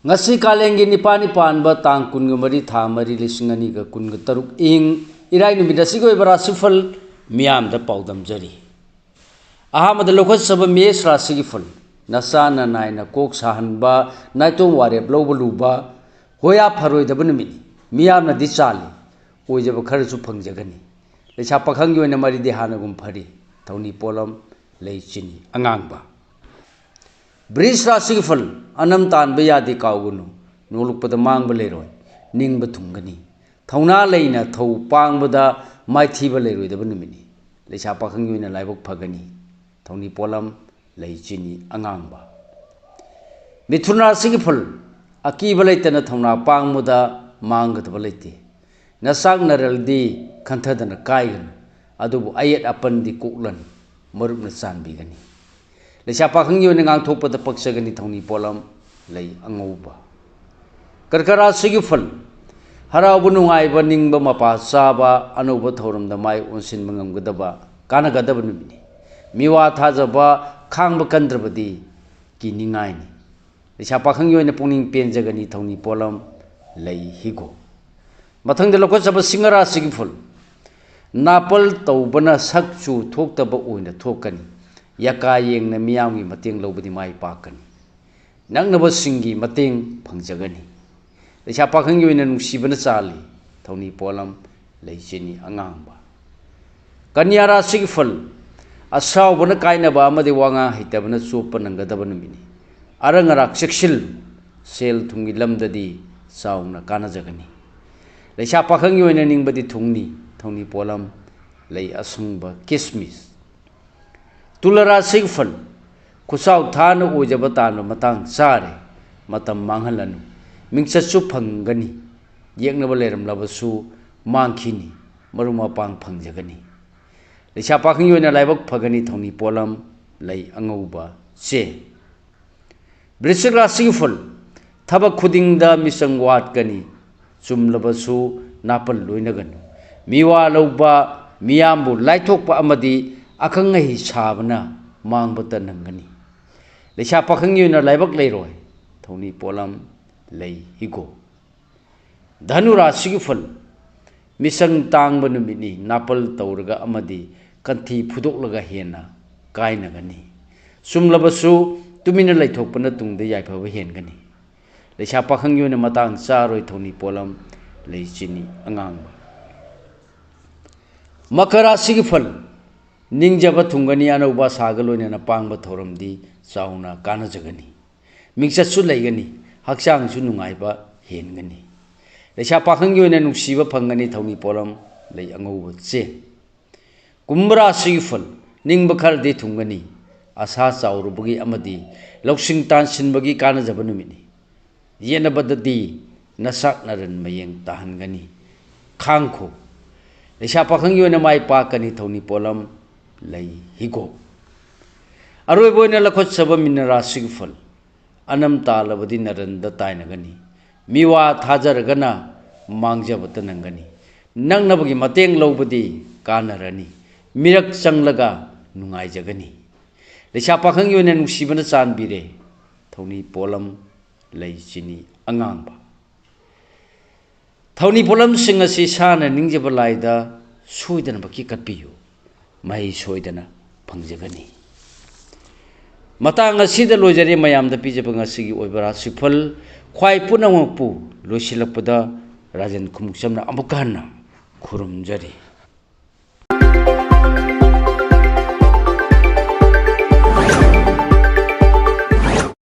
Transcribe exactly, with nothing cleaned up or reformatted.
ꯉꯁꯤ ꯀꯥꯂꯦꯟꯒꯤ ꯅꯤꯄꯥꯜꯅꯤ ꯄꯥꯟꯕ ꯇꯥꯡ ꯀꯨꯟꯒ ꯃꯔꯤ, ꯊꯥ ꯃꯔꯤ, ꯂꯤꯁꯤꯡ ꯑꯅꯤꯒ ꯀꯨꯟꯒ ꯇꯔꯨꯛ, ꯏꯪ ꯏꯔꯥꯏ ꯅꯨꯃꯤꯠ ꯑꯁꯤꯒꯤ ꯑꯣꯏꯕ ꯔꯥꯁꯤꯐꯜ ꯃꯤꯌꯥꯝꯗ ꯄꯥꯎꯗꯝꯖꯔꯤ꯫ ꯑꯍꯥꯟꯕꯗ ꯂꯧꯈꯠꯆꯕ ꯃꯦꯁ ꯔꯥꯁꯤꯒꯤ ꯐꯜ, ꯅꯆꯥꯅ ꯅꯥꯏꯅ ꯀꯣꯛ ꯁꯥꯍꯟꯕ, ꯅꯥꯏꯇꯣꯝ ꯋꯥꯔꯦꯞ ꯂꯧꯕ ꯂꯨꯕ, ꯍꯣꯌꯥ ꯐꯔꯣꯏꯗꯕ ꯅꯨꯃꯤꯠꯅꯤ꯫ ꯃꯤꯌꯥꯝꯅꯗꯤ ꯆꯥꯜꯂꯤ, ꯑꯣꯏꯖꯕ ꯈꯔꯁꯨ ꯐꯪꯖꯒꯅꯤ꯫ ꯂꯩꯁꯥ ꯄꯥꯈꯪꯒꯤ ꯑꯣꯏꯅ ꯃꯔꯤꯗꯤ ꯍꯥꯟꯅꯒꯨꯝ ꯐꯔꯤ꯫ ꯊꯧꯅꯤ ꯄꯣꯠꯂꯝ ꯂꯩ ꯆꯤꯅꯤ ꯑꯉꯥꯡꯕ꯫ ꯕ꯭ꯔꯤꯖ ꯔꯥꯁꯤꯒꯤ ꯐꯜ, ꯑꯅꯝ ꯇꯥꯟꯕ ꯌꯥꯗꯦ ꯀꯥꯎꯒꯅꯨ, ꯅꯣꯂꯨꯛꯄꯗ ꯃꯥꯡꯕ ꯂꯩꯔꯣꯏ, ꯅꯤꯡꯕ ꯊꯨꯡꯒꯅꯤ꯫ ꯊꯧꯅꯥ ꯂꯩꯅ ꯊꯧ ꯄꯥꯡꯕꯗ ꯃꯥꯏꯊꯤꯕ ꯂꯩꯔꯣꯏꯗꯕ ꯅꯨꯃꯤꯠꯅꯤ꯫ ꯂꯩꯁꯥ ꯄꯥꯈꯪꯒꯤ ꯑꯣꯏꯅ ꯂꯥꯏꯕꯛ ꯐꯒꯅꯤ꯫ ꯊꯧꯅꯤ ꯄꯣꯠꯂꯝ ꯂꯩ ꯆꯤꯅꯤ ꯑꯉꯥꯡꯕ꯫ ꯃꯤꯊꯨꯟ ꯔꯥꯁꯤꯒꯤ ꯐꯜ, ꯑꯀꯤꯕ ꯂꯩꯇꯅ ꯊꯧꯅꯥ ꯄꯥꯡꯕꯗ ꯃꯥꯡꯒꯗꯕ ꯂꯩꯇꯦ꯫ ꯅꯆꯥꯛ ꯅꯔꯜꯗꯤ ꯈꯟꯊꯗꯅ ꯀꯥꯏꯒꯅꯨ, ꯑꯗꯨꯕꯨ ꯑꯌꯦꯠ ꯑꯄꯟꯗꯤ ꯀꯣꯛꯂꯅꯨ, ꯃꯔꯨꯞꯅ ꯆꯥꯟꯕꯤꯒꯅꯤ꯫ ꯂꯩꯁꯥ ꯄꯥꯈꯪꯒꯤ ꯑꯣꯏꯅ ꯉꯥꯡꯊꯣꯛꯄꯗ ꯄꯛꯆꯒꯅꯤ꯫ ꯊꯧꯅꯤ ꯄꯣꯠꯂꯝ ꯂꯩ ꯑꯉꯧꯕ꯫ ꯀꯔꯀ ꯔꯥꯁꯤꯒꯤ ꯐꯜ, ꯍꯔꯥꯎꯕ ꯅꯨꯡꯉꯥꯏꯕ, ꯅꯤꯡꯕ ꯃꯄꯥ ꯆꯥꯕ, ꯑꯅꯧꯕ ꯊꯧꯔꯝꯗ ꯃꯥꯏ ꯑꯣꯟꯁꯤꯟꯕ ꯉꯝꯒꯗꯕ ꯀꯥꯟꯅꯒꯗꯕ ꯅꯨꯃꯤꯠꯅꯤ꯫ ꯃꯤꯋꯥ ꯊꯥꯖꯕ ꯈꯥꯡꯕ ꯀꯟꯗ꯭ꯔꯕꯗꯤ ꯀꯤꯅꯤꯡꯉꯥꯏꯅꯤ꯫ ꯂꯩꯁꯥ ꯄꯥꯈꯪꯒꯤ ꯑꯣꯏꯅ ꯄꯨꯛꯅꯤꯡ ꯄꯦꯟꯖꯒꯅꯤ꯫ ꯊꯧꯅꯤ ꯄꯣꯠꯂꯝ ꯂꯩ ꯍꯤꯒꯣꯛ꯫ ꯃꯊꯪꯗ ꯂꯧꯈꯠꯆꯕ ꯁꯤꯡꯍ ꯔꯥꯁꯤꯒꯤ ꯐꯜ, ꯅꯥꯄꯜ ꯇꯧꯕꯅ ꯁꯛ ꯆꯨ ꯊꯣꯛꯇꯕ ꯑꯣꯏꯅ ꯊꯣꯛꯀꯅꯤ꯫ ꯌꯀꯥ ꯌꯦꯡꯅ ꯃꯤꯌꯥꯝꯒꯤ ꯃꯇꯦꯡ ꯂꯧꯕꯗꯤ ꯃꯥꯏ ꯄꯥꯛꯀꯅꯤ꯫ ꯅꯛꯅꯕꯁꯤꯡꯒꯤ ꯃꯇꯦꯡ ꯐꯪꯖꯒꯅꯤ꯫ ꯂꯩꯁꯥ ꯄꯥꯈꯪꯒꯤ ꯑꯣꯏꯅ ꯅꯨꯡꯁꯤꯕꯅ ꯆꯥꯜꯂꯤ꯫ ꯊꯧꯅꯤ ꯄꯣꯠꯂꯝ ꯂꯩ ꯆꯤꯅꯤ ꯑꯉꯥꯡꯕ꯫ ꯀꯟꯌꯥ ꯔꯥꯁꯤꯒꯤ ꯐꯜ, ꯑꯁꯥꯎꯕꯅ ꯀꯥꯏꯅꯕ ꯑꯃꯗꯤ ꯋꯥꯉꯥꯡ ꯍꯩꯇꯕꯅ ꯆꯣꯞꯄ ꯅꯪꯒꯗꯕ ꯅꯨꯃꯤꯠꯅꯤ꯫ ꯑꯔꯪ ꯑꯔꯥꯛ ꯆꯦꯛꯁꯤꯜ, ꯁꯦꯜ ꯊꯨꯝꯒꯤ ꯂꯝꯗꯗꯤ ꯆꯥꯎꯅ ꯀꯥꯟꯅꯖꯒꯅꯤ꯫ ꯂꯩꯁꯥ ꯄꯥꯈꯪꯒꯤ ꯑꯣꯏꯅ ꯅꯤꯡꯕꯗꯤ ꯊꯨꯡꯅꯤ꯫ ꯊꯧꯅꯤ ꯄꯣꯠꯂꯝ ꯂꯩ ꯑꯁꯪꯕ ꯀꯤꯁꯃꯤꯁ꯫ ꯇꯨꯂ ꯔꯥꯁꯤꯒꯤ ꯐꯜ, ꯈꯨꯠꯆꯥꯎ ꯊꯥꯅ ꯑꯣꯏꯖꯕ ꯇꯥꯟꯕ ꯃꯇꯥꯡ ꯆꯥꯔꯦ꯫ ꯃꯇꯝ ꯃꯥꯡꯍꯜꯂꯅꯨ꯫ ꯃꯤꯡꯆꯠꯁꯨ ꯐꯪꯒꯅꯤ꯫ ꯌꯦꯛꯅꯕ ꯂꯩꯔꯝꯂꯕꯁꯨ ꯃꯥꯡꯈꯤꯅꯤ꯫ ꯃꯔꯨꯞ ꯃꯄꯥꯡ ꯐꯪꯖꯒꯅꯤ꯫ ꯂꯩꯁꯥ ꯄꯥꯈꯪꯒꯤ ꯑꯣꯏꯅ ꯂꯥꯏꯕꯛ ꯐꯒꯅꯤ꯫ ꯊꯧꯅꯤ ꯄꯣꯠꯂꯝ ꯂꯩ ꯑꯉꯧꯕ ꯆꯦ꯫ ꯕ꯭ꯔꯤꯁꯤꯛ ꯔꯥꯁꯤꯒꯤ ꯐꯜ, ꯊꯕꯛ ꯈꯨꯗꯤꯡꯗ ꯃꯤꯆꯪ ꯋꯥꯠꯀꯅꯤ꯫ ꯆꯨꯝꯂꯕꯁꯨ ꯅꯥꯄꯜ ꯂꯣꯏꯅꯒꯅꯨ꯫ ꯃꯤꯋꯥ ꯂꯧꯕ, ꯃꯤꯌꯥꯝꯕꯨ ꯂꯥꯏꯊꯣꯛꯄ ꯑꯃꯗꯤ ꯑꯈꯪ ꯑꯍꯩ ꯁꯥꯕꯅ ꯃꯥꯡꯕꯇ ꯅꯪꯒꯅꯤ꯫ ꯂꯩꯁꯥ ꯄꯥꯈꯪꯒꯤ ꯑꯣꯏꯅ ꯂꯥꯏꯕꯛ ꯂꯩꯔꯣꯏ꯫ ꯊꯧꯅꯤ ꯄꯣꯠꯂꯝ ꯂꯩ ꯍꯤꯒꯣꯛ꯫ ꯙꯅꯨ ꯔꯥꯁꯤꯒꯤ ꯐꯜ, ꯃꯤꯆꯪ ꯇꯥꯡꯕ ꯅꯨꯃꯤꯠꯅꯤ, ꯅꯥꯄꯜ ꯇꯧꯔꯒ ꯑꯃꯗꯤ ꯀꯟꯊꯤ ꯐꯨꯗꯣꯛꯂꯒ ꯍꯦꯟꯅ ꯀꯥꯏꯅꯒꯅꯤ꯫ ꯆꯨꯝꯂꯕꯁꯨ ꯇꯨꯃꯤꯟꯅ ꯂꯩꯊꯣꯛꯄꯅ ꯇꯨꯡꯗ ꯌꯥꯏꯐꯕ ꯍꯦꯟꯒꯅꯤ꯫ ꯂꯩꯁꯥ ꯄꯥꯈꯪꯒꯤ ꯑꯣꯏꯅ ꯃꯇꯥꯡ ꯆꯥꯔꯣꯏ ꯊꯧꯅꯤ ꯄꯣꯠꯂꯝ ꯂꯩ ꯆꯤꯅꯤ ꯑꯉꯥꯡꯕ꯫ ꯃꯀꯔ ꯔꯥꯁꯤꯒꯤ ꯐꯜ, ꯅꯤꯡꯖꯕ ꯊꯨꯡꯒꯅꯤ, ꯑꯅꯧꯕ ꯑꯁꯥꯒ ꯂꯣꯏꯅꯅ ꯄꯥꯡꯕ ꯊꯧꯔꯝꯗꯤ ꯆꯥꯎꯅ ꯀꯥꯟꯅꯖꯒꯅꯤ꯫ ꯃꯤꯡꯆꯠꯁꯨ ꯂꯩꯒꯅꯤ, ꯍꯛꯆꯥꯡꯁꯨ ꯅꯨꯡꯉꯥꯏꯕ ꯍꯦꯟꯒꯅꯤ꯫ ꯂꯩꯁꯥ ꯄꯥꯈꯪꯒꯤ ꯑꯣꯏꯅ ꯅꯨꯡꯁꯤꯕ ꯐꯪꯒꯅꯤ, ꯊꯧꯅꯤ ꯄꯣꯠꯂꯝ ꯂꯩ ꯑꯉꯧꯕ ꯆꯦ꯫ ꯀꯨꯝꯚ ꯔꯥꯁꯤꯒꯤ ꯐꯜ, ꯅꯤꯡꯕ ꯈꯔꯗꯤ ꯊꯨꯡꯒꯅꯤ, ꯑꯁꯥ ꯆꯥꯎꯔꯨꯕꯒꯤ ꯑꯃꯗꯤ ꯂꯧꯁꯤꯡ ꯇꯥꯟꯁꯤꯟꯕꯒꯤ ꯀꯥꯟꯅꯖꯕ ꯅꯨꯃꯤꯠꯅꯤ꯫ ꯌꯦꯠꯅꯕꯗꯗꯤ ꯅꯁꯥꯛ ꯅꯔꯟ ꯃꯌꯦꯡ ꯇꯥꯍꯟꯒꯅꯤ꯫ ꯈꯥꯡꯈꯣ꯫ ꯂꯩꯁꯥ ꯄꯥꯈꯪꯒꯤ ꯑꯣꯏꯅ ꯃꯥꯏ ꯄꯥꯛꯀꯅꯤ, ꯊꯧꯅꯤ ꯄꯣꯠꯂꯝ ꯂꯩ ꯍꯤꯒꯣꯛ꯫ ꯑꯔꯣꯏꯕ ꯑꯣꯏꯅ ꯂꯧꯈꯠꯆꯕ ꯃꯤꯅ ꯔꯥꯁꯤꯒꯤ ꯐꯜ, ꯑꯅꯝ ꯇꯥꯜꯂꯕꯗꯤ ꯅꯔꯟꯗ ꯇꯥꯏꯅꯒꯅꯤ꯫ ꯃꯤꯋꯥ ꯊꯥꯖꯔꯒꯅ ꯃꯥꯡꯖꯕꯇ ꯅꯪꯒꯅꯤ꯫ ꯅꯛꯅꯕꯒꯤ ꯃꯇꯦꯡ ꯂꯧꯕꯗꯤ ꯀꯥꯟꯅꯔꯅꯤ꯫ ꯃꯤꯔꯛ ꯆꯪꯂꯒ ꯅꯨꯡꯉꯥꯏꯖꯒꯅꯤ꯫ ꯂꯩꯁꯥ ꯄꯥꯈꯪꯒꯤ ꯑꯣꯏꯅ ꯅꯨꯡꯁꯤꯕꯅ ꯆꯥꯟꯕꯤꯔꯦ꯫ ꯊꯧꯅꯤ ꯄꯣꯠꯂꯝ ꯂꯩ ꯆꯤꯅꯤ ꯑꯉꯥꯡꯕ꯫ ꯊꯧꯅꯤ ꯄꯣꯠꯂꯝꯁꯤꯡ ꯑꯁꯤ ꯁꯥꯅ ꯅꯤꯡꯖꯕ ꯂꯥꯏꯗ ꯁꯣꯏꯗꯅꯃꯛꯀꯤ ꯀꯠꯄꯤꯌꯨ꯫ ꯃꯍꯩ ꯁꯣꯏꯗꯅ ꯐꯪꯖꯒꯅꯤ꯫ ꯃꯇꯥꯡ ꯑꯁꯤꯗ ꯂꯣꯏꯖꯔꯦ ꯃꯌꯥꯝꯗ ꯄꯤꯖꯕ ꯉꯁꯤꯒꯤ ꯑꯣꯏꯕ ꯔꯥꯁꯤꯐꯜ꯫ ꯈ꯭ꯋꯥꯏ ꯄꯨꯝꯅꯃꯛꯄꯨ ꯂꯣꯏꯁꯤꯜꯂꯛꯄꯗ ꯔꯥꯖꯟ ꯈꯨꯃꯨꯛꯆꯝꯅ ꯑꯃꯨꯛꯀ ꯍꯟꯅ ꯈꯨꯔꯨꯝꯖꯔꯤ꯫